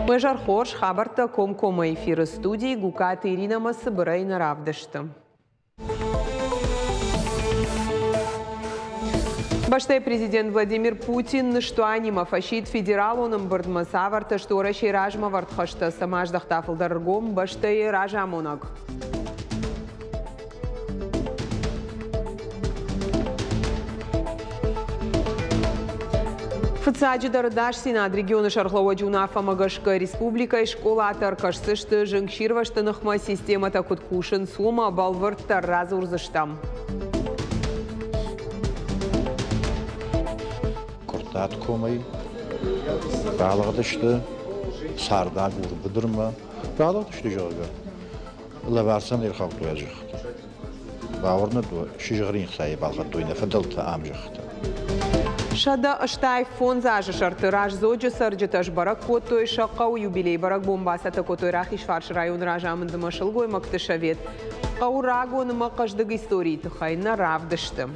Уе зӕр хорз, хабӕрттӕ комкоммӕ эфиры студийы Гукаты Иринӕмӕ цыбырӕй нӕ равдысты. Бӕстӕйы президент Владимир Путин ныстуанимӕ фӕсидт федералон ӕмбырдмӕ, цавӕртӕ сты Уӕрӕсейы размӕвӕрд хӕстӕ, цӕмӕ аздӕхта фылдӕр ӕргом бӕстӕйы разамонӕг. Фыццаджыдӕр ӕдасдзинад регионы сӕргълӕууӕджы уынаффӕмӕ гӕсгӕ республикӕйы скъолаты ӕркӕсдзысты зынгсирвӕзты ныхмӕ системӕтӕ куыд кусынц, уымӕ бӕлвырддӕр радзурдзыстӕм. Куырттат комӕй ралыгъдысты цардагур быдырмӕ. Ралыгъдысты, зӕгъгӕ, лӕвар сӕм не рхаудтой зӕххытӕ. Бауырнӕд уӕ, сызгъӕрин хцайы балхӕдтой нӕ фыдӕлтӕ ам зӕххытӕ. 185 азы сӕрты Раздзоджы цӕрджытӕ сбӕрӕг кодтой сӕ хъӕуы юбилей. Бӕрӕгбон бацӕттӕ кодтой Рахизфарсы районы разамындмӕ сылгоймӕгты совет. Хъӕуы рагон ӕмӕ хъӕздыг историйы тыххӕй нӕ равдысты.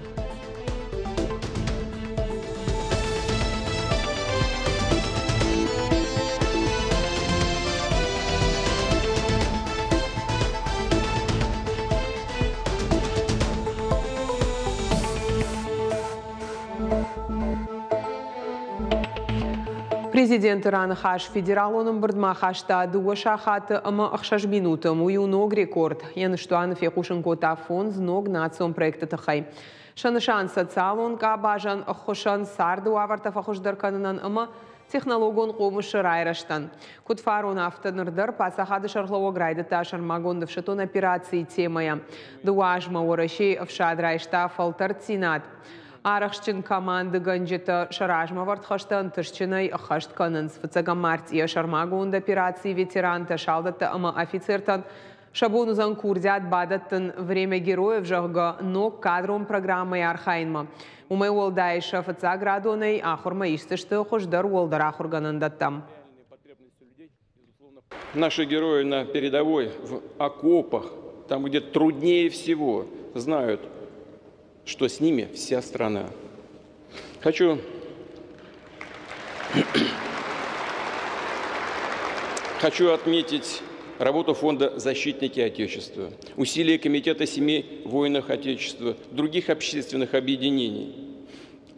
Президенты раныхас федералон ӕмбырдмӕ хаста 2 сахаты ӕмӕ 6 минуты. Уый у ног рекорд. Йӕ ныстуаны фехъусын кодта фондз ног национ проекты тыххӕй. Сӕ нысан социалон къабазӕн ӕххуысӕн, царды уавӕртӕ фӕхуыздӕр кӕнынӕн ӕмӕ технологон хъомысы райрӕзтӕн. Куыд фарон, афтӕ ныр дӕр паддзахады сӕргълӕууӕг райдыдта сӕрмагонд ӕфсӕддон операцийы темӕйӕ. 2 азмӕ Уӕрӕсейы ӕфсад райста фӕлтӕрддзинад. Арӕхстджын командыгӕнджытӕ сӕ размӕвӕрд хӕстӕ ӕнтыстджынӕй ӕххӕст кӕнынц. Фыццӕгӕм мартъийӕ сӕрмагонд операцийы ветерантӕ, салдӕттӕ ӕмӕ офицертӕн сӕ бон уыдзӕн курдиат бадӕттын «Время героев», зӕгъгӕ, ног кадрон программӕйы архайынмӕ. Уымӕй уӕлдай сӕ фыццаградонӕй ахуырмӕ исдзысты хуыздӕр уӕлдӕр ахуыргӕнӕндӕттӕм. Наши герои на передовой, в окопах, там, где труднее всего, знают, что с ними вся страна. Хочу отметить работу фонда «Защитники Отечества», усилия Комитета семей воинов Отечества, других общественных объединений.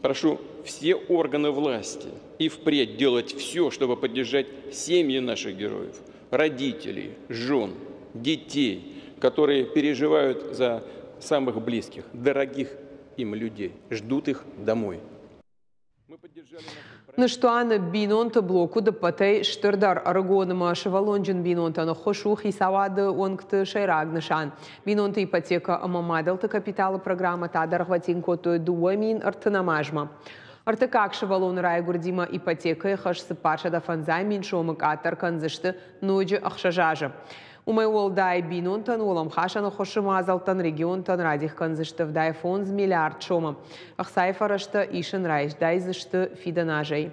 Прошу все органы власти и впредь делать все, чтобы поддержать семьи наших героев, родителей, жен, детей, которые переживают за самых близких, дорогих им людей, ждут их домой. Ныстуаны бинонты блок уыд ӕппӕтӕй стырдӕр. Ӕрыгон ӕмӕ сывӕллонджын бинонтӕн ӕххуыс у хицауады уӕнгты сӕйраг нысан. Бинонты ипотекӕ ӕмӕ мадӕлты капиталы программӕтӕ дӕргъвӕтин кодтой 2030 азмӕ. Ӕртыккаг сывӕллоны райгуырдимӕ ипотекӕйы хӕс 450 000 сомы къаддӕр кӕндзысты ноджы 6 азы. Уымӕй уӕлдай бинонтӕн уӕлӕмхасӕн ӕххуысы мадзӕлттӕн регионтӕн радих кӕндзысты 75 миллиард сомы. Ӕхцайы фӕрӕзтӕ исын райдайдзысты фидӕн азӕй.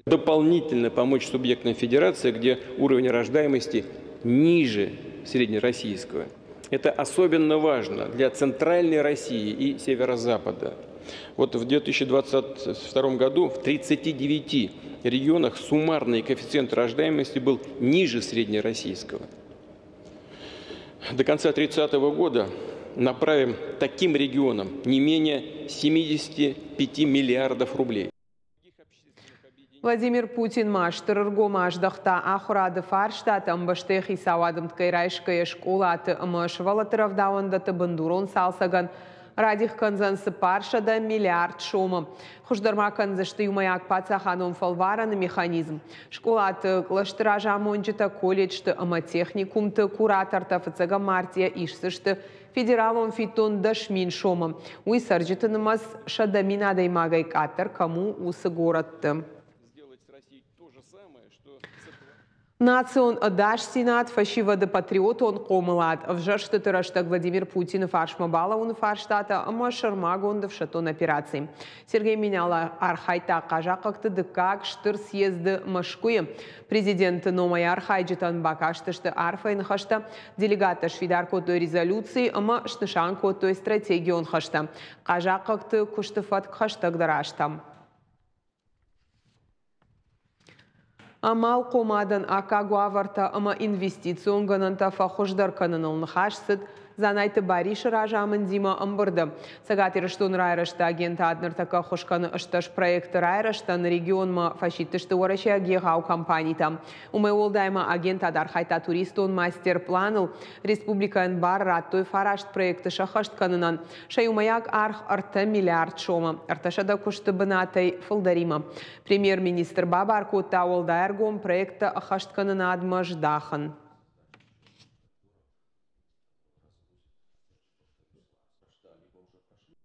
Дополнительно помочь субъектам федерации, где уровень рождаемости ниже среднероссийского. Это особенно важно для Центральной России и Северо-Запада. Вот в 2022 году в 39 регионах суммарный коэффициент рождаемости был ниже среднероссийского. До конца 2030 года направим таким регионам не менее 75 миллиардов рублей. Владимир Путин ма стыр ӕргом аздӕхта ахуырады фарстатӕм, бӕстӕйы хицауады ӕмткӕй райсгӕйӕ скъолаты ӕмӕ сывӕллӕтты рӕвдауӕндӕтты бындурон цалцӕгӕн радих кӕндзӕн 400 миллиард сомы. Хуыздӕр ма кӕндзысты иумӕйаг паддзахадон фӕлварӕны механизм. Скъолаты кълӕсты разамонджытӕ, колледжты ӕмӕ техникумты куратортӕ фыццӕгӕм мартъийӕ исдзысты федералон фиддон 10 000 сомы. Уый цӕрджыты нымӕц 100 000 адӕймагӕй къаддӕр кӕм у, уыцы горӕтты. Национ ӕдасдзинад, фӕсивӕды патриотон хъомылад, ӕвзӕрстыты рӕстӕг Владимир Путины фарсмӕ балӕууыны фарстатӕ ӕмӕ сӕрмагонд ӕфсӕддон операци. Сергей Меняйло архайдта хъазахъхъӕгты дыккаг стыр съезды Мӕскуыйы. Президенты номӕй архайджытӕн бакастысты арфӕйы ныхӕстӕ. Делегаттӕ сфидар кодтой резолюци ӕмӕ снысан кодтой стратегион хӕстӕ. Хъазахъхъӕгты куысты фӕтк хӕстӕгдӕр азтӕм. Амалхъомадӕн аккаг уавӕртӕ ӕмӕ инвестицион гӕнӕнтӕ фӕхуыздӕр кӕныныл ныхас цыд Дзанайты Барисы разамындимӕ ӕмбырды. Цӕгат Ирыстоны райрӕзты агентад ныртӕккӕ ӕххуыс кӕны 18 проекты райрӕзтӕн. Регионмӕ фӕсидтысты уӕрӕсейаг егъау компанитӕ. Уымӕй уӕлдай ма агентад архайдта туристон мастер-планыл. Республикӕйӕн бар радтой фараст проекты сӕххӕст кӕнынӕн. Сӕ иумӕйаг аргъ 3 миллиард сомы, 300 куысты бынатӕй фылдӕримӕ. Премьер-министр бабар кодта уӕлдай ӕргом проекттӕ ӕххӕсткӕнынадмӕ здахын.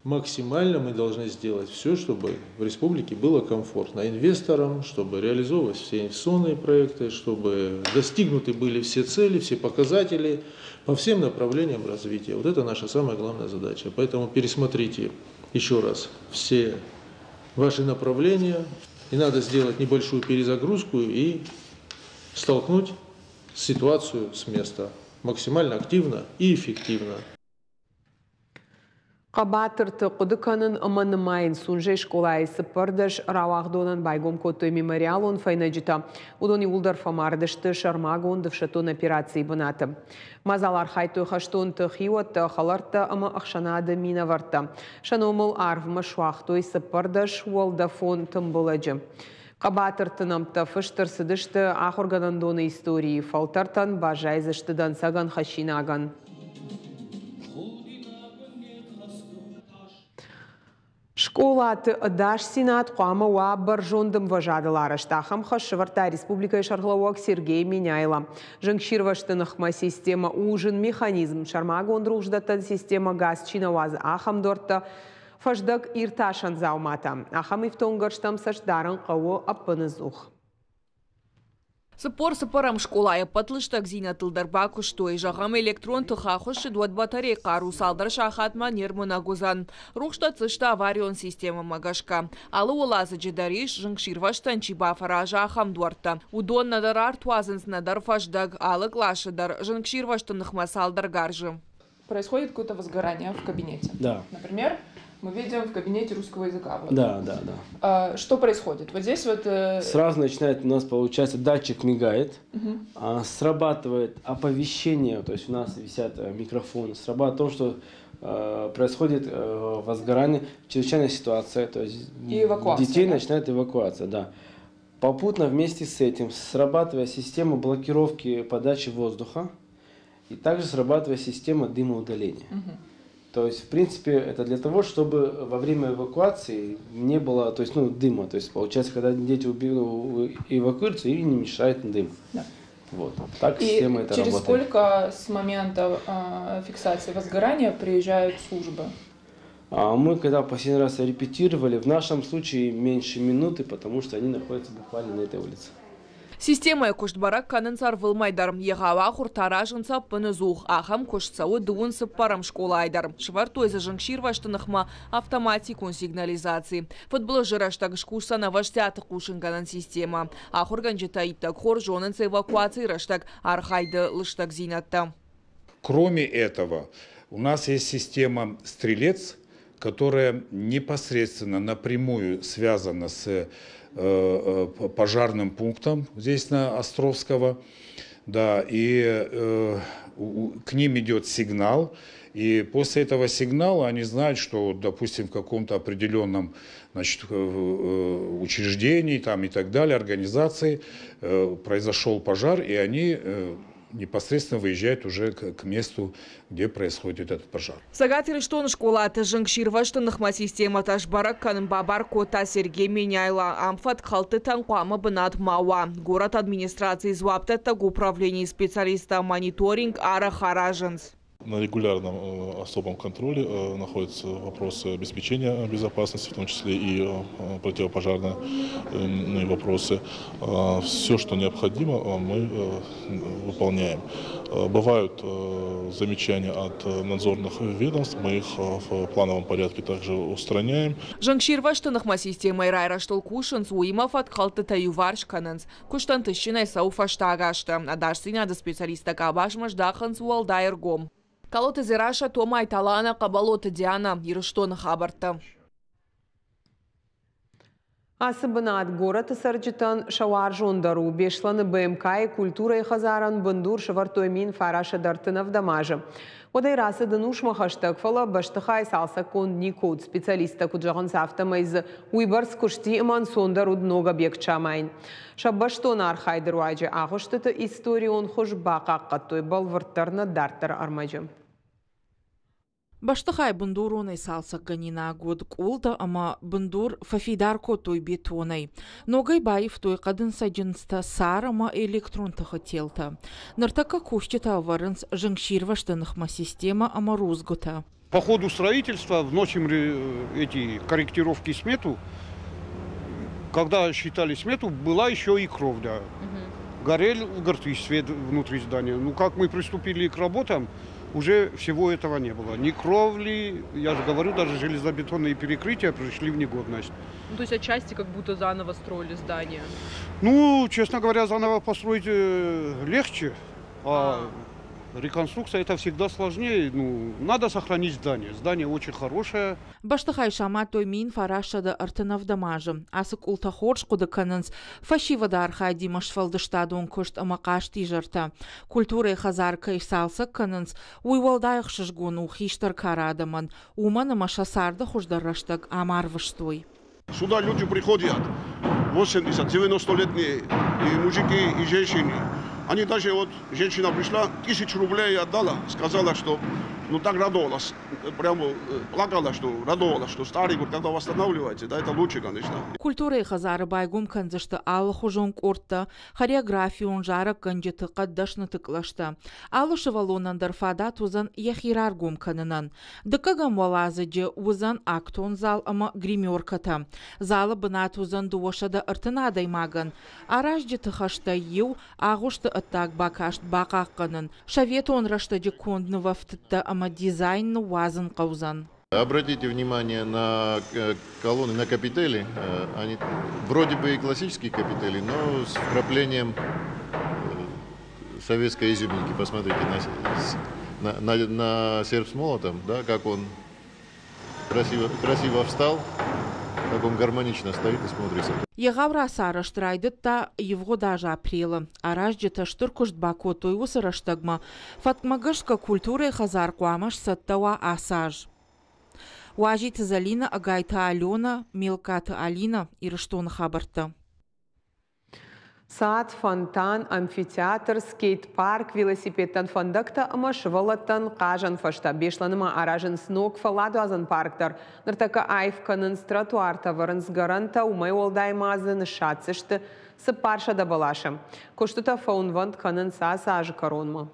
Максимально мы должны сделать все, чтобы в республике было комфортно инвесторам, чтобы реализовывать все инвестиционные проекты, чтобы достигнуты были все цели, все показатели по всем направлениям развития. Вот это наша самая главная задача. Поэтому пересмотрите еще раз все ваши направления. И надо сделать небольшую перезагрузку и столкнуть ситуацию с места максимально активно и эффективно. Хъӕбатырты хъуыды кӕнын ӕмӕ нымайын Сунжӕйы скъолайы 14 рауагъдонӕн байгом кодтой мемориалон фӕйнӕджытӕ. Уыдон иууылдӕр фӕмард сты сӕрмагонд ӕфсӕддон операцийы бынаты. Мадзалы архайдтой хӕстонты хиуӕттӕ, хӕлӕрттӕ ӕмӕ ӕхсӕнады минӕвӕрттӕ. Сӕ номыл арвмӕ суагътой 14 уӕлдӕфон тымбылӕджы. Хъӕбатырты нӕмттӕ фыст ӕрцыдысты ахуыргӕнӕндоны историйы, фӕлтӕртӕн баззайдзысты дӕнцӕгӕн хӕссинагӕн. Скъолаты ӕдасдзинад хъуамӕ уа бӕрзонд ӕмвӕзадыл арӕзт. Ахӕм хӕс сӕвӕрдта республикӕйы сӕргълӕууӕг Сергей Меняйло. Зынгсирвӕзты ныхмӕ системӕ у зын механизм, сӕрмагонд рухсдӕттӕн системӕ газ чи нӕ уадзы, ахӕм дуӕрттӕ, фӕздӕг иртасӕн дзауматӕ. Ахӕм ифтонггӕрзтӕм цӕст дарын хъӕуы ӕппынӕдзух. 44-ӕм скъолайы ӕппӕт лыстӕгдзинӕдтыл дӕр бакуыстой. Зӕгъӕм, электрон тых ахуыссыд, уӕд батарейы хъару цалдӕр сахатмӕ не рмынӕг уыдзӕн. Рухс дӕтдзысты аварион системӕмӕ гӕсгӕ. Алы уӕладзыджы дӕр ис, зынгсирвӕзтӕн чи бафӕраза, ахӕм дуӕрттӕ. Уыдон нӕдӕр арт уадзынц, нӕдӕр фӕздӕг. Алы къласы дӕр зынгсирвӕзты ныхмӕ цалдӕр гарзы. Происходит какое-то возгорание в кабинете. Да. Например, мы видим в кабинете русского языка. Вот. Да, да, да. Что происходит? Вот здесь вот... Сразу начинает у нас, получается, датчик мигает, срабатывает оповещение, то есть у нас висят микрофоны, срабатывает о том, что происходит возгорание, чрезвычайная ситуация, то есть и эвакуация, детей да? Начинает эвакуация, да. Попутно вместе с этим срабатывая система блокировки подачи воздуха и также срабатывая система дымоудаления. То есть, в принципе, это для того, чтобы во время эвакуации не было, то есть, ну, дыма. То есть, получается, когда дети эвакуируются, им не мешает дым. Да. Вот. Так и система это через работает. Сколько с момента фиксации возгорания приезжают службы? Мы когда последний раз репетировали, в нашем случае меньше минуты, потому что они находятся буквально на этой улице. Системӕйы куыст бӕрӕг кӕнынц ӕрвылмӕй дӕр. Егъау ахуыртӕ аразынц ӕппынӕдзух. Ахӕм куыст цӕуы 24-ӕм скъолайы дӕр. Сӕвӕрдтой дзы зынгсирвӕзты ныхмӕ автоматикон сигнализаци. Фыдбылызы рӕстӕг скусдзӕн ӕвӕстиаты хъусынгӕнӕн системӕ. Ахуыргӕнджытӕ иттӕг хорз зонынц эвакуацийы рӕстӕг архайды лыстӕгдзинӕдтӕ. Кроме этого, у нас есть система «Стрелец», которая непосредственно напрямую связана с пожарным пунктом здесь на Островского, да, и к ним идет сигнал, и после этого сигнала они знают, что, допустим, в каком-то определенном, значит, учреждении там, и так далее, организации произошел пожар, и они непосредственно выезжают уже к месту, где происходит этот пожар. Цӕгат Ирыстоны скъолаты зынгсирвӕзты ныхмӕ системӕтӕ сбӕрӕг кӕнын бабар кодта Сергей Меняйло. Ам фӕткхӕлдтытӕн хъуамӕ бынат ма уа. Горӕты администрацийы дзуапдӕттӕг управленийы специалисттӕ мониторинг арӕх аразынц. На регулярном особом контроле находятся вопросы обеспечения безопасности, в том числе и противопожарные вопросы. Все, что необходимо, мы выполняем. Бывают замечания от надзорных ведомств, мы их в плановом порядке также устраняем. Зынгсирвӕзты ныхмӕ системӕйы райрӕзтыл кусынц, уыимӕ фӕткхӕлдтытӕ иуварс кӕнынц. Куыст ӕнтыстджынӕй цӕуы фӕстаг азты. Ӕдасдзинады специалисттӕ къабазмӕ здахынц уӕлдай ӕргом. Калоты Дзерассӕ, Томайты Алана, Хъӕбӕлоты Диана, Ирыстоны хабӕрттӕ. Ацы бынат горӕты цӕрджытӕн сӕ уарзондӕр у. Беслӕны БМК-йы культурӕйы хӕдзарӕн бындур сӕвӕрдтой 1937 азы. Уӕдӕй рацыд ӕнусмӕ хӕстӕг, фӕлӕ бӕстыхай цалцӕггонд никуы уыд. Специалисттӕ куыд зӕгъынц, афтӕмӕй дзы уыйбӕрц куысти ӕмӕ ӕнцондӕр уыд ног объект самайын. Сӕ бӕстон архайды руаджы агъуыстыты историон хуыз бахъахъхъӕдтой бӕлвырддӕр нӕ дарддӕры ӕрмӕджы. Бӕстыхай бындуронӕй цалцӕггӕнинаг уыд къултӕ ӕмӕ бындур фӕфидар кодтой бетонӕй. Ногӕй баивтой хъӕдын цӕджындзтӕ, цар ӕмӕ электрон тыхы телтӕ. Ныртӕккӕ кусджытӕ ӕвӕрынц зынгсирвӕзты ныхмӕ системӕ ӕмӕ рудзгуытӕ. По ходу строительства вносим эти корректировки в смету. Когда считали смету, была еще и кровля. Горел, говорит, и свет внутри здания. Ну, как мы приступили к работам, уже всего этого не было. Ни кровли, я же говорю, даже железобетонные перекрытия пришли в негодность. Ну, то есть отчасти как будто заново строили здание? Ну, честно говоря, заново построить легче, а реконструкция это всегда сложнее. Ну, надо сохранить здание. Здание очень хорошее. Бӕстыхай самадтой 1937 азы. Ацы къултӕ хорз хъуыды кӕнынц фӕсивӕды архайдимӕ сфӕлдыстадон куыст ӕмӕ хъазтизӕртӕ. Культурӕйы хӕдзар кӕй цалцӕг кӕнынц, уый уӕлдай ӕхсызгон у хистӕр кары адӕмӕн, уымӕн ӕмӕ сӕ царды хуыздӕр рӕстӕг ам арвыстой. Сюда люди приходят, 80-90-летние, и мужики, и женщины. Они даже вот, женщина пришла, 1000 рублей отдала, сказала, что ну так радовалась, прямо плакала, что радовалась, что старый, говорит, когда восстанавливаете, да, это лучше, конечно. Культурӕйы хӕдзары байгом кӕндзысты алыхуызон къордтӕ, хореографион, зарӕггӕнджыты, хъӕддӕсныты кълӕстӕ. Алы сывӕллонӕн дӕр фадат уыдзӕн йӕхи раргом кӕнынӕн. Дыккӕгӕм уӕладзыджы уыдзӕн актон зал ӕмӕ гримеркӕтӕ. Залы бынат уыдзӕн 230 адӕймагӕн. Аразджыты хӕстӕй иу агъуысты ӕддаг бакаст бахъахъхъӕнын. Советон рӕстӕджы конд нывӕфтыдтӕ ӕмӕ дизайн ныууадзын хъӕудзӕн. Обратите внимание на колонны, на капители. Они вроде бы и классические капители, но с вкраплением советской изюминки. Посмотрите на серп с молотом, да, как он красиво, красиво встал, как он гармонично стоит и смотрится. Егъау рацарӕзт райдыдта ивгъуыд азы апрелы. Аразджытӕ стыр куыст бакодтой уыцы рӕстӕгмӕ. Фӕткмӕ гӕсгӕ культурӕйы хӕдзар хъуамӕ сцӕттӕ уа ацы аз. Уазиты Залина, Ӕгайты Алена, Мелкаты Алина, Ирыстоны хабӕрттӕ. Цад, фонтан, амфитеатр, скейт-парк, велосипедтӕн фӕндӕгтӕ ӕмӕ сывӕллӕттӕн хъазӕн фӕзтӕ. Беслӕны ма аразынц ног фӕлладуадзӕн парк дӕр. Ныртӕккӕ аив кӕнынц тротуартӕ, ӕвӕрынц гӕрӕнтӕ, уымӕй уӕлдай ма дзы ныссадздзысты 400 бӕласы. Куыстытӕ фӕуынвӕнд кӕнынц ацы азы кӕронмӕ.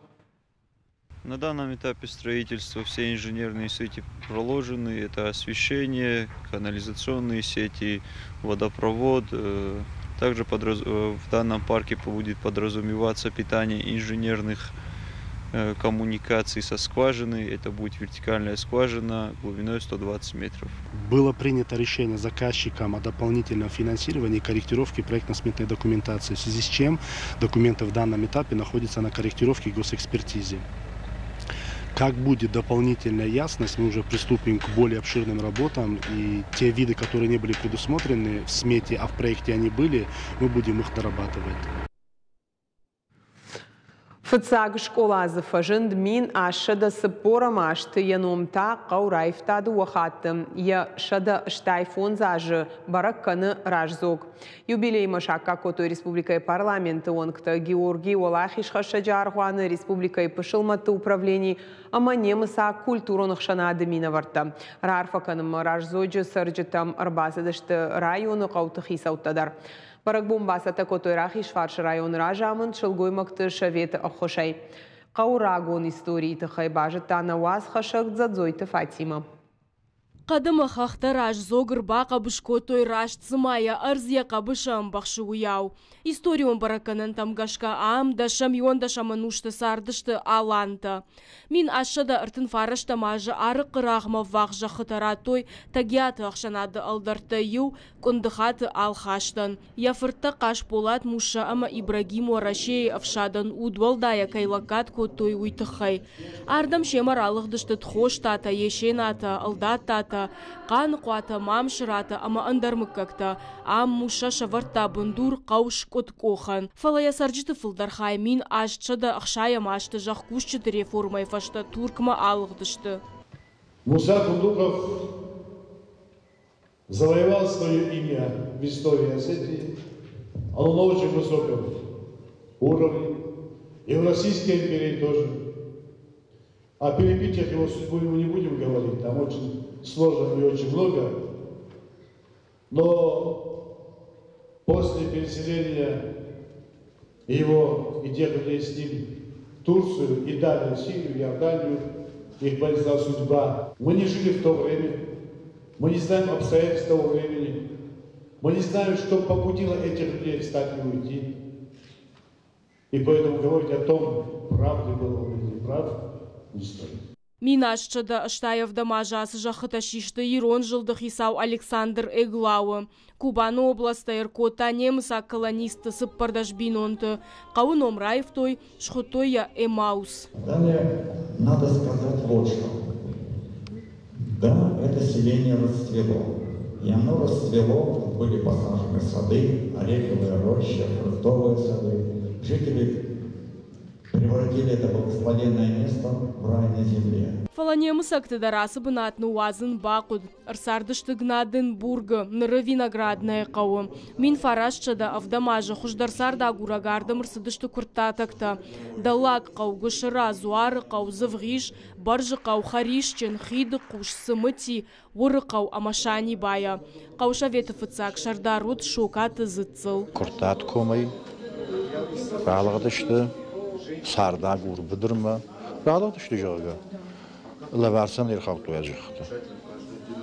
На данном этапе строительства все инженерные сети проложены. Это освещение, канализационные сети, водопровод. Также в данном парке будет подразумеваться питание инженерных коммуникаций со скважины. Это будет вертикальная скважина глубиной 120 метров. Было принято решение заказчиком о дополнительном финансировании корректировки проектно-сметной документации, в связи с чем документы в данном этапе находятся на корректировке госэкспертизе. Как будет дополнительная ясность, мы уже приступим к более обширным работам, и те виды, которые не были предусмотрены в смете, а в проекте они были, мы будем их дорабатывать. Фыццаг скъола дзы фӕзынд 1840 азты, йӕ ном та хъӕу раивта дыууӕ хатты. Йӕ 185 азы бӕрӕг кӕны Раздзог. Юбилеймӕ саккаг кодтой республикӕйы парламенты уӕнгтӕ, Георгий Уӕлахизхӕссӕджы аргъуаны, республикӕйы пысылмӕтты управлени ӕмӕ немыцаг культурон ӕхсӕнады минӕвӕрттӕ. Раарфӕ кӕнынмӕ Раздзоджы цӕрджытӕм ӕрбацыдысты районы хъӕуты хицӕуттӕ дӕр. Бӕрӕгбон бацӕттӕ кодтой Рахизфарсы районы разамынд сылгоймӕгты советы ӕххуысӕй. Хъӕуы рагон историйы тыххӕй базыдта нӕ уацхӕссӕг Дзӕдзойты Фатимӕ. Хъӕд ӕмӕ хӕхтӕ Раздзог ӕрбахъӕбыс кодтой, раст цыма йӕ ӕрдз йӕ хъӕбысы ӕмбӕхсы, уыйау. Историон бӕрӕггӕнӕнтӕм гӕсгӕ ам дӕсӕм-иуӕндӕсӕм ӕнусты цардысты алантӕ. 1839 азы Арыхъхъы рагъмӕ ввахс зӕххытӕ радтой Тӕгиаты ӕхсӕнады ӕлдӕрттӕй иу Къуындыхаты Алхастӕн. Йӕ фырттӕ Хъасболат, Муссӕ ӕмӕ Ибрагим Уӕрӕсейы ӕфсадӕн удуӕлдайӕ кӕй лӕггад кодтой, уый тыххӕй. Ардӕм семӕ ралыгъдысты Тхостатӕ, Есенатӕ, Ӕлдаттатӕ. Тӕгиатӕ, Хъаныхъуатӕ, Мамсыратӕ ӕмӕ ӕндӕр мыггӕгтӕ. Ам Муссӕ сӕвӕрдта бындур хъӕу Скъуыдкъохӕн. Фӕлӕ йӕ цӕрджыты фылдӕр хай 1860 азты зӕхкусджыты реформӕйы фӕстӕ Туркмӕ алыгъдысты. Муса Кундухов завоевал свое имя в истории Осетии, оно на очень высоком уровне, и в Российской империи тоже. О перипетиях его судьбы мы не будем говорить, там очень сложно и очень много. Но после переселения его и тех людей с ним в Турцию и далее в Сирию, Иорданию, их понесла судьба. Мы не жили в то время, мы не знаем обстоятельств того времени, мы не знаем, что побудило этих людей встать и уйти. И поэтому говорить о том, прав ли был он или не прав, не стоит. 1887 азы ацы зӕххытӕ систы ирон зылды хицау Александр Эглауы. Кубаны областӕй ӕркодта немыцаг колонистты 14 бинонты. Хъӕуы ном раивтой, схуыдтой йӕ Эмаус. Далее надо сказать вот что. Да, это селение расцвело. И оно расцвело, были посажены сады, ореховые рощи, фруктовые сады. Жители превратили это благословенное место в рай на земле. Фӕлӕ немыцӕгты дӕр ацы бынат ныууадзын бахъуыд. Ӕрцардысты Гнаденбургы, ныры Виноградное хъӕуы. 1907 азы хуыздӕр цардагурӕг ардӕм ӕрцыдысты куырттатӕгтӕ. Дӕллаг хъӕу, Гуысыра, Дзуары хъӕу, Дзывгъис, Бӕрзыхъӕу, Хӕрисджын, Хидыхъус, Цымыти, Уырыхъӕу ӕмӕ Санибайӕ. Хъӕусоветы фыццаг сӕрдар уыд Сокаты Дзыццыл. Куырттатгомӕй ралыгъдысты цардагур быдырмӕ. Ралыгъдысты, зӕгъгӕ, лӕвар сӕм не рхаудтой а зӕххытӕ.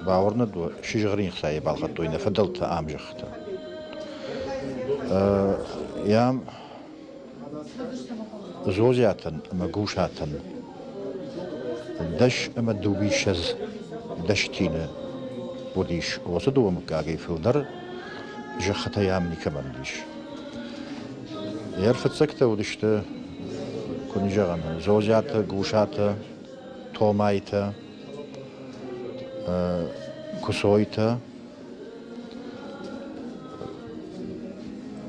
Бауырнӕд уӕ, сызгъӕрин хцайы балхӕдтой нӕ фыдӕлтӕ ам зӕххытӕ. Йӕм Зозиатӕн ӕмӕ Гусатӕн 10 ӕмӕ 22 дӕсытины уыдис. Уыцы дыууӕ мыггагӕй фылдӕр зӕххытӕ йӕм никӕмӕн уыдис. Йе рфыццӕгтӕ уыдысты, куы не зӕгъӕн, Зозиатӕ, Гусатӕ, Томайтӕ, Куысойтӕ,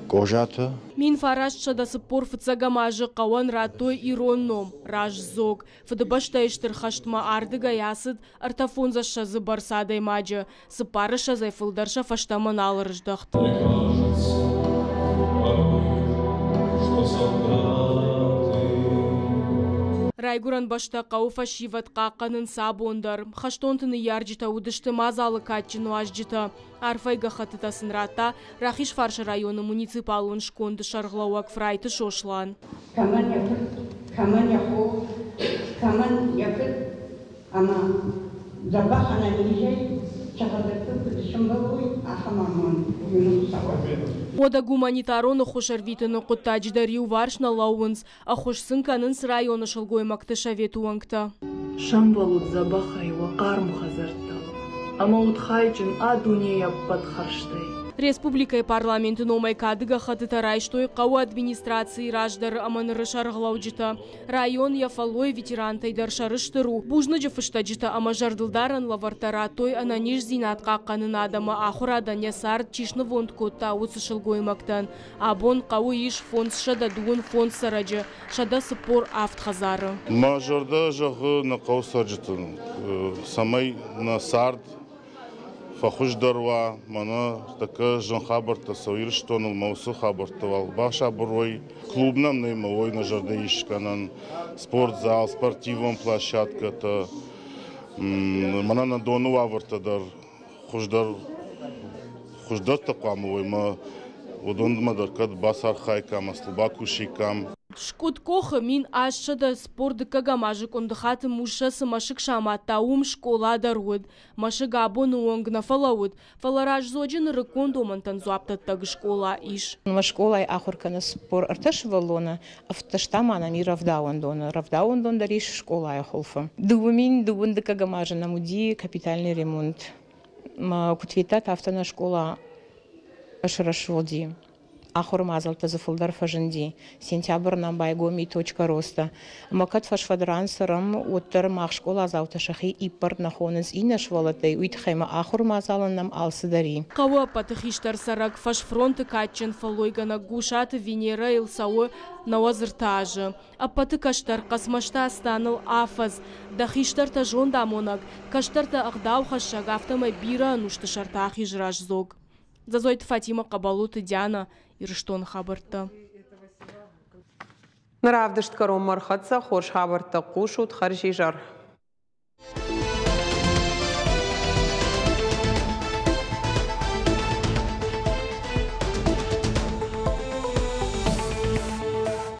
Къозатӕ. 1941 азы хъӕуӕн радтой ирон ном Раздзог. Фыдыбӕстӕйы Стыр хӕстмӕ ардыгӕй ацыд 53 бӕрц адӕймаджы, 24-ӕй фылдӕр сӕ фӕстӕмӕ нал ӕрыздӕхт. Мне кажется порой, что солдаты Райгуырӕн бӕстӕ хъӕуы фӕсивӕд хъахъхъӕнынц абон дӕр. Хӕстонты ныййарджытӕ уыдысты мадзалы кадджын уазджытӕ. Арфӕйы гӕххӕттытӕ сын радта Рахизфарсы районы муниципалон сконды сӕргълӕууӕг Фрайты Сослан. Кӕмӕн йӕ фырт, кӕмӕн йӕ хо, кӕмӕн йӕ фыд ӕмӕ дзӕбӕх ӕнӕнизӕй сӕ хӕдзӕртты куыд сӕмбӕлой, ахӕм амонд уын Хуыцауӕн. Уӕдӕ гуманитарон ӕххуыс ӕрвитыны хъуыддаджы дӕр иуварс нӕ лӕууынц. Ӕххуыс сын кӕнынц районы сылгоймӕгты советы уӕнгтӕ. Сӕмбӕлут дзӕбӕхӕй уӕ хъарм хӕдзӕрттыл ӕмӕ ут хайджын а дунейы ӕппӕт хӕрзтӕй. Республикӕйы парламенты номӕй кады гӕххӕттытӕ райстой хъӕуы администрацийы раздӕры ӕмӕ ныры сӕргълӕуджытӕ. Район йӕ фӕллойы ветерантӕй дӕр сӕрыстыр у. Бузныджы фыстӕджытӕ ӕмӕ зӕрдылдарӕн лӕвӕрттӕ радтой ӕнӕниздзинад хъахъхъӕнынад ӕмӕ ахуырадӕн йӕ цард чи снывонд кодта, уыцы сылгоймӕгтӕн. Абон хъӕуы ис 525 цӕрӕджы, 147 хӕдзары. Мӕ зӕрдӕ зӕгъы нӕ хъӕуы цӕрджытӕн, цӕмӕй нӕ цард фӕхуыздӕр уа, мӕнӕ тӕккӕ зын хабӕрттӕ цӕуы Ирыстоныл, мӕ уыцы хабӕрттӕ уал басабыр уой. Клуб нӕм нӕй, мӕ уой нӕ зӕрдӕ ис скӕнӕн, спортзал, спортивон площадкӕтӕ, мӕнӕ нӕ доны уавӕртӕ дӕр хуыздӕр хуыздӕртӕ хъуамӕ уой, мӕ уыдонмӕ дӕр кӕд бацархайкам, ӕмӕ бакусиккам. Скъуыдкъохы 1842 азы Къуындыхаты Муссӕ цы мӕсыг самадта, уым скъола дӕр уыд. Мӕсыг абоны онг нӕ фӕлӕууыд, фӕлӕ Раздзоджы нырыккон домӕнтӕн дзуапдӕттӕг скъола ис. Мӕ скъолайы ахуыр кӕны 43 сывӕллоны, 17 та ма нӕм и рӕвдауӕндоны. Рӕвдауӕндон дӕр ис скъолайы хуылфы. 2012 азы нӕм уыди капитальный ремонт. Мӕ куыд федтат, афтӕ нӕ скъола срӕсугъди. Ахуыры мадзӕлттӕ дзы фылдӕр фӕзынди. Сентябры нӕм байгом и Точка роста. Ӕмӕ кӕд фӕсфӕд ран цӕрӕм, уӕддӕр мах скъоладзаутӕ сӕхи иппӕрд нӕ хонынц иннӕ сывӕллӕттӕй, уый тыххӕй ма ахуыры мадзалӕн нӕм алцыдӕр и. Хъӕуы ӕппӕты хистӕр цӕрӕг, фӕсфронты кадджын фӕллойгӕнӕг Гусаты Венерӕйыл цӕуы 93 азы. Ӕппӕты кӕстӕр Хъӕцмӕзты Астаныл афӕдз. Дӕ хистӕртӕ зондамонӕг, кӕстӕртӕ ӕгъдаухӕссӕг, афтӕмӕй бирӕ ӕнусты сӕрты ахиз раздзог. Дзӕдзойты Фатимӕ, Хъӕбӕлоты Диана, Ирыстоны хабӕрттӕ. Ныр равдыст кӕронмӕ ӕрхӕццӕ. Хорз хабӕрттӕ хъусут. Хӕрзизӕр.